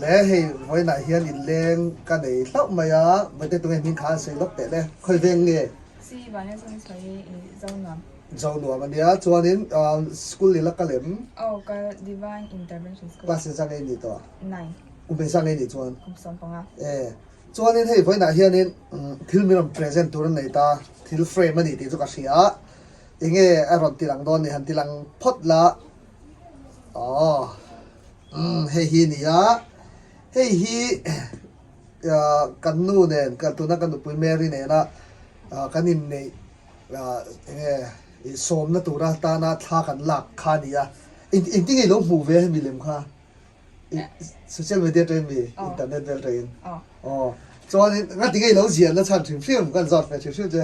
Le hei vawiinah hian inleng ka nei hlauh mai a, Mate tunge hming kha an sawi lawk teh le, khawi veng nge? Si Vanlalsawmi sawi i Zonuam. Zonuam a nia, chuanin school i la kal em? Aw kal, Divine Intervention School. Class engzah nge i nih tawh? Nine. Kum engzah nge i nih chuan? Kum 15. E, chuanin hei vawiinah hianin thil min rawn present tur an nei ta, thil frame a ni tih chu ka hria a, enge a rawn ti lang dawn ni han ti lang phawt la, aw. Umm hei hi nia, hei hi kan nu nen ka tuna ka nupui Mary nena kan inneih enge sawmna tura tana thla kan lak kha a nia. Engtin nge i lo hmuh ve hemi lem kha? Social media atangin mi internet vel atangin? Aw chuanin ngati nge i lo ziahna chhan hrim hrim kan zawt ve hrim hrim che.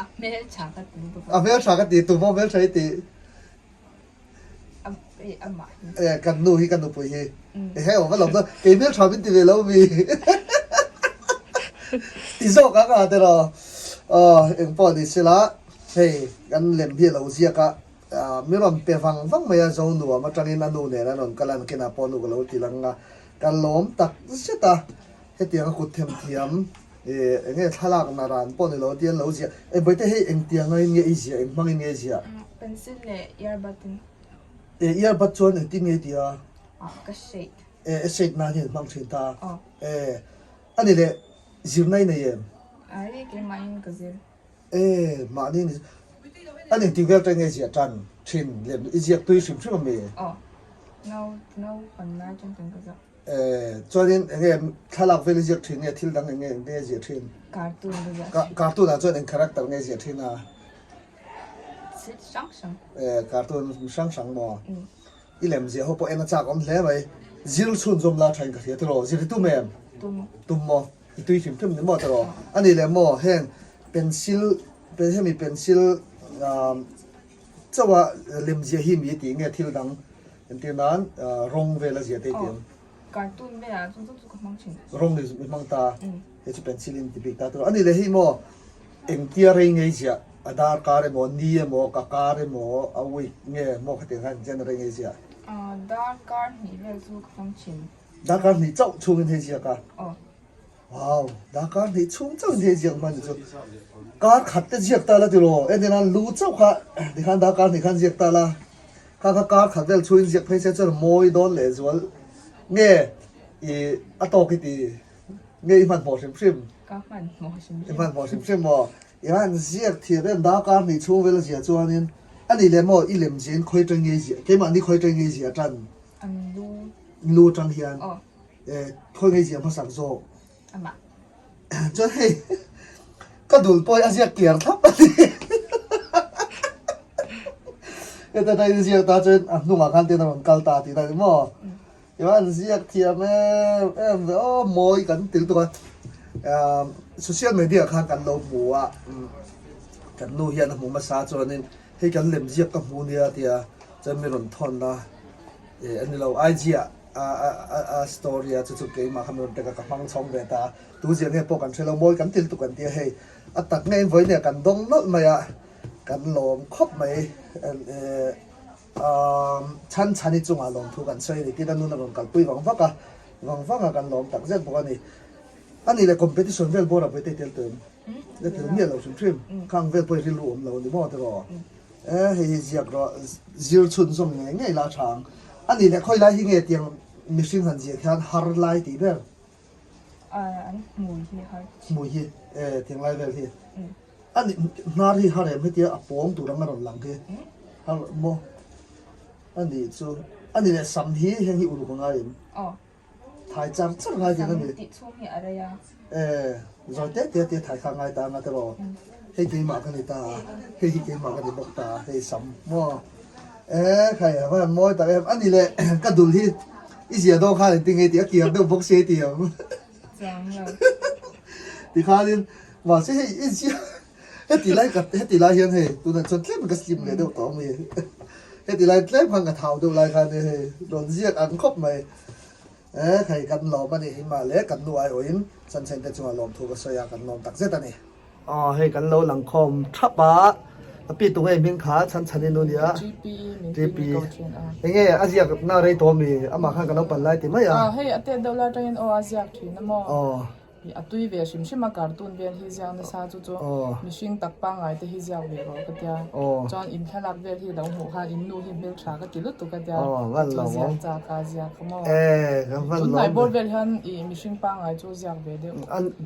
A hmeltha ka ti bawk a. A hmeltha ka ti, tumah hmeltha i tih. E kan nu hi ka nupui hi ehe aw va lo chuan kei hmel tha min ti ve lo mi ti zawk ang a tiraw aw eng pawh ni sela hei kan lem hi a lo ziak a mi rawn pe vang vang mai a zo nuam atangin a nu nen an rawn kal a nakinah pawh nu ka lo ti lang a ka lawm tak zet a hetiang a kut them thiam eng nge thlalak naran pawh ni lo tia an lo ziah e bawihte hei engtiang angin nge i ziah eng hmangin nge i ziah? Pencil leh earbud in. E earbud chuan engtin nge i tih a? Ah ka shade. E i shade nan hian hmang thin ta. Aw. E ani leh zirna i nei em? Ai keimahin ka zir. E mahni ni ani engtin vel ta nge ziah tan thin lem i ziak tui hrim hrim ami? Aw no naupan lai chuan ka ziak. Eh, chuanin enge thlalak vel i ziak thin nge thil dang enge enge ziah thin? Cartoon ka ziah thin. Cartoon ah chuan eng character nge ziah thin a? Thil hrang hrang. Eh, cartoon hrang hrang maw? I lem ziah ho pawh en a chak awm hle mai. Zir chhunzawm la thain ka hria tiraw? Zir i tum em? Tum. Tum maw? I tui hrim hrim ni maw tiraw? Ani leh maw heng pencil, hemi pencil Chauh a lem ziah hi mi tih nge thil dang entir nan rawng vel a ziah te tih ang. Cartoon vel ah chuan chu ka hmang thin. Rawng i hmang ta hei chu pencil in ti bik ta tur a ni leh hei maw engtia rei ngei ziah a dar kar emaw ni emaw ka kar emaw a week nge maw khatiang khan engtia rei ngei ziah. Dar kar hnih vel chu ka hmang thin. Dar kar hnih chauh chhungin hei ziak a. Wow, darkar hnih chhung chauh in hei ziak hman chu kar khat te ziak ta la tiraw entir nan lu chauh kha tikhan darkar hnih khan ziak ta la kha kha kar khat vel chhung in ziak phei se chuan mawi dawn leh zual nge i a tawk i ti nge i hmanhmawh hrim hrim ka hmanhmawh hrim hrim i hmanhmawh hrim hrim maw i han ziak thiam em darkar hnih chhung vel a ziah chuanin a nih leh maw i lem ziah in khawi atang nge i ziah keimahni khawi atang nge i ziah tan an lu lu atang hian Eh, khawi ngei ziah hmasak zawk. Amah. Chuan hei, ka dul pawh hi a ziak kiar thlap a ni. Heta ta in ziak ta chuan a hnungah khan ten a rawn kal ta tih na ni maw? Tiva an ziak thiam em em ve aw mawi kan til tuk a. Social media khan kan lo hmu a, kan nu hian a hmu hmasa chuanin hei kan lem ziak ka hmu nia tia chuan mi rawn thawn a, eh a ni lo IG ah a story a chu chu keimah kha min rawn tek a ka hmang chhawng ve ta a tu zia nge pawh kan hre lo mawi kan til tuk an ti a hei a tak ngei in vawiin kan dawng nawlh mai a kan lawm khawp mai chhan chhan i chungah lawm thu kan sawi a ni tin a nun a rawn kalpui vang vak a vang vang a kan lawm tak zet bawk a ni a ni leh competition vel bawr a vawi te tel tum la tel miah lo hrim hrim khang vel pawh i rilru awm lo a ni maw tiraw. E hei hi ziak rawh, zir chhunzawm ngei ngei la tha ang. A nih leh khawi lai hi nge tiang mihring han ziak hian har lai tih ber? An hmui hi har tih. Hmui hi, e tiang lai vel hi. A nih hnar hi har em hetia a pawng tur anga rawn lang hi. Har maw? A nih chu, a nih leh sam hi heng hi uluk a ngai em? Aw. Thai char char ngai ding a ni. Sam tih chhung hi a rei a. E, zawi te te te thai kha ngai ta anga tiraw. Hei keimah ka ni ta a, hei hi keimah ka ni bawk ta a, hei sam maw. E, khai a van mawi tak em. A ni le, ka dul hi i zia dawn khan engtin nge tih a kiar deuh bawk sia i ti ang. Chuang lo. Tikhanin, mahse hei i zia heti lai ka heti lai hian hei tunah chuan tlem ka slim leh deuh tawh a mi. Heti lai tlem khan ka thau deuh lai khan hei rawn ziak ang khawp mai. E hei kan lawm a ni hi mah le kan nu aiawhin Chanchan te chungah lawmthu ka sawi a kan lawm tak zet a ni. Aw hei kan lo lang khawm thap a. A pi tunge hming kha chhan chhan in u nia. GP min ti mi ko thin a. Enge a ziak na rei tawh mi amah khan ka lo pan lai ti mai a. A hei a tet deuh lai atangin aw a ziak thin a maw. Aw. A tui ve hrim hrim a cartoon vel hi ziak nasa chu chu mihring tak pangngai te hi ziak ve rawh ka tia. Chuan in thlalak vel hi lo hmuh khan in nu hi hmeltha ka ti lutuk a tia. Chu ziak chak a ziak a maw. Tunhnai bawr vel hian i mihring pangngai chu ziak ve deuh.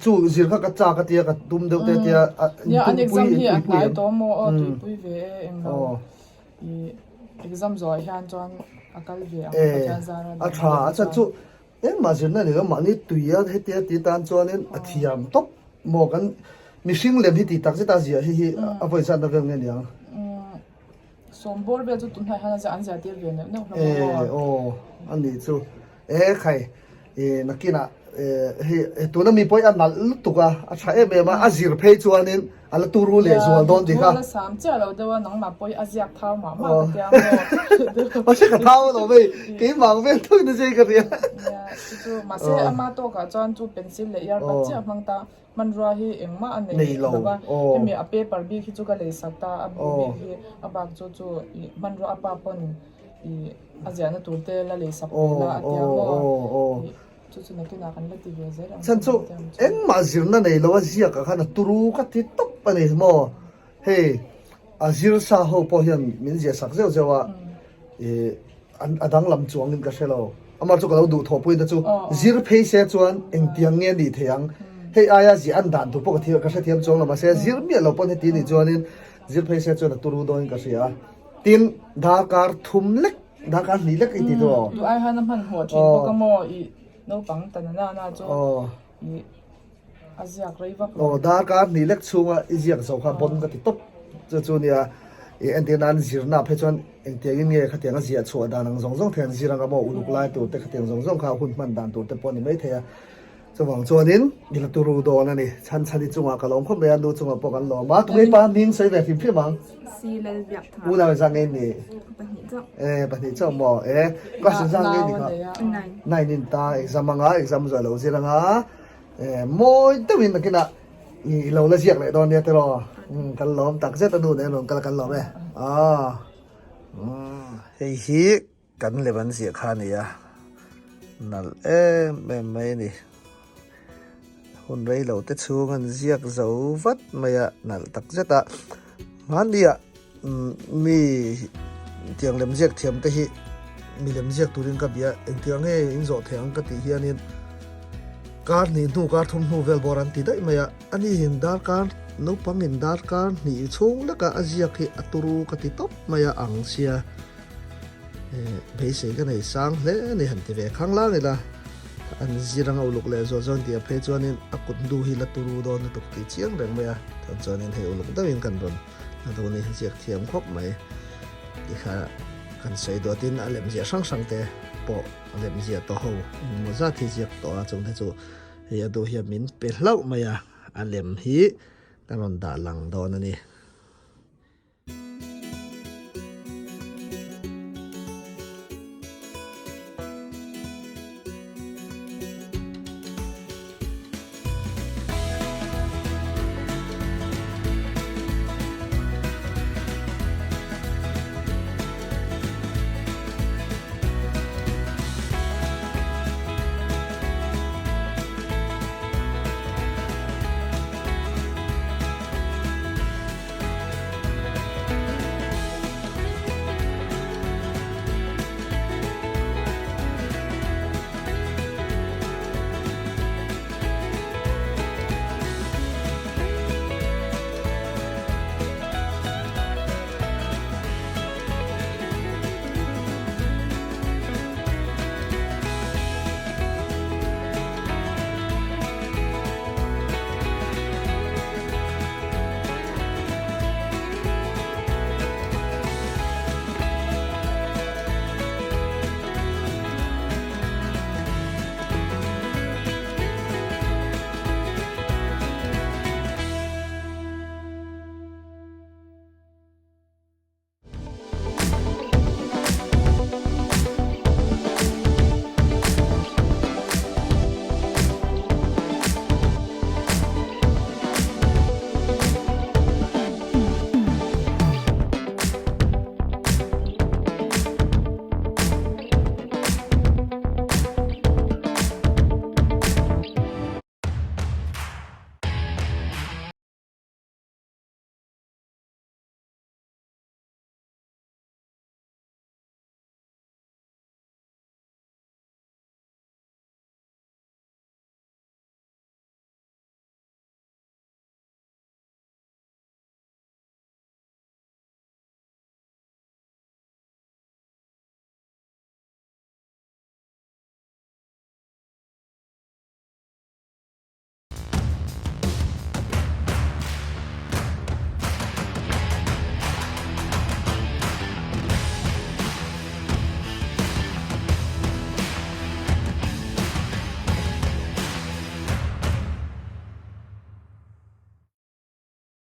Chu zir kha ka chak a tia ka tum deuh te tia. Nia an exam hi a hnai tawh maw aw tuipui ve e englo. I exam zawhah hian chuan a kal ve ang Pathian zara A tha a chan chu engmah zirna ni lo mahni tui a hetia ti tan chuanin a thiam tawp maw kan mihring lem hi ti tak zet a ziah hi hi a vawi zat na vel nge niang. Sawm bawr vel chu tunhnai hian an zia tir ve neuh neuh hlawm a maw. E aw a nih chu e khai e nakinah e hei tuna mi pawh hi a nalh lutuk a a tha em em a a zir phei chuanin a la turu leh zual dawn tih kha. Thu a la sam chiah lo deuh a nangmah pawh hi a ziak thau mah mah ka tia maw. Mahse ka thau alawm hei keimah ang vel thawk in a zai ka ria. Nia chu chu mahse ama tawkah chuan chu pencil leh earbud chiah a hmang ta. Hmanrua hi engmah a nei lo va, hemi a paper bik hi chu ka lei sak ta, a bu bik hi a bak chu chu ih hmanrua a pa pawn ih a ziahna tur te la lei sak ve la a tia maw ih chu chu nakinah kan la ti ve zel ang Chhan chu engmah zirna nei lo a ziak ah khan a turu ka ti tawp a ni maw hei a zir sa ho pawh hian min ziah sak zeuh zeuh a ih a danglam chuangin ka hre lo. Amah chu ka lo duh thawhpui na chu zir phei se chuan engtiang nge nih thei ang. Hei aia ziah an dan tur pawh ka thil ka hrethiam chuang lo mahse zir miah lo pawn heti nih chuanin zir phei se chuan a turu dawnin ka hria a. Tin darkar thum lek darkar hnih lek i ti tu aw. Duh ai han a hmanhmawh thin bawk a maw i naupang ta na na chu i a ziak rei vak lo. Aw darkar hnih lek chhunga i ziak zo kha bon ka ti tawp chu chu nia i entir nan zirna phei chuan engtiangin nge khatiang a ziah chhuah dan ang zawng zawng thei an zir anga maw uluk lai tur te khatiang zawng zawng kha hun hman dan tur te pawh a ni mai thei a chuvang chuanin i la turu dawn a ni chhan chhan i chungah ka lawm khawp mai a nu chungah pawh kan lawm a tunge pa hming sawi ve hrim hrim ang unau in zah nge ni e pahnih chauh maw e class in zah nge ni kha nine in ta exam anga exam zawh lo zir anga E mawi deuhin nakinah i lo la ziak leh dawn nia tiraw kan lawm tak zet a nu nen rawn kal a kan lawm e aw hei hi kan lem an ziah kha a ni a nalh em em mai a ni hun rei lo te chhung an ziak zo vat mai a nalh tak zet a hmanni ah mi tiang lem ziak thiam te hi mi lem ziak turin ka bia engtiang nge in zawh theih ang ka tih hianin kar hnih hnu kar thum hnu vel bawr an ti daih mai a ani in darkar naupang in darkar hnih chhung leka a ziak hi a turu ka ti tawp mai a ang sia beisei ka nei sang hle a ni han ti ve khang lang ila an zir anga uluk leh zual chuan tih a phei chuanin a kut hnu hi la turu dawn lutuk tih chiang reng mai a chuan chuanin hei uluk deuhin kan rawn A dawni hi ziak thiam khawp mai ti kha kan sawi dawtin a lem ziah hrang hrang te pawh a lem ziah tawh ho engemaw zat hi ziak tawh a chung te chu hei a duh hian min pe hlauh mai a a lem hi ka rawn dah lang dawn a ni.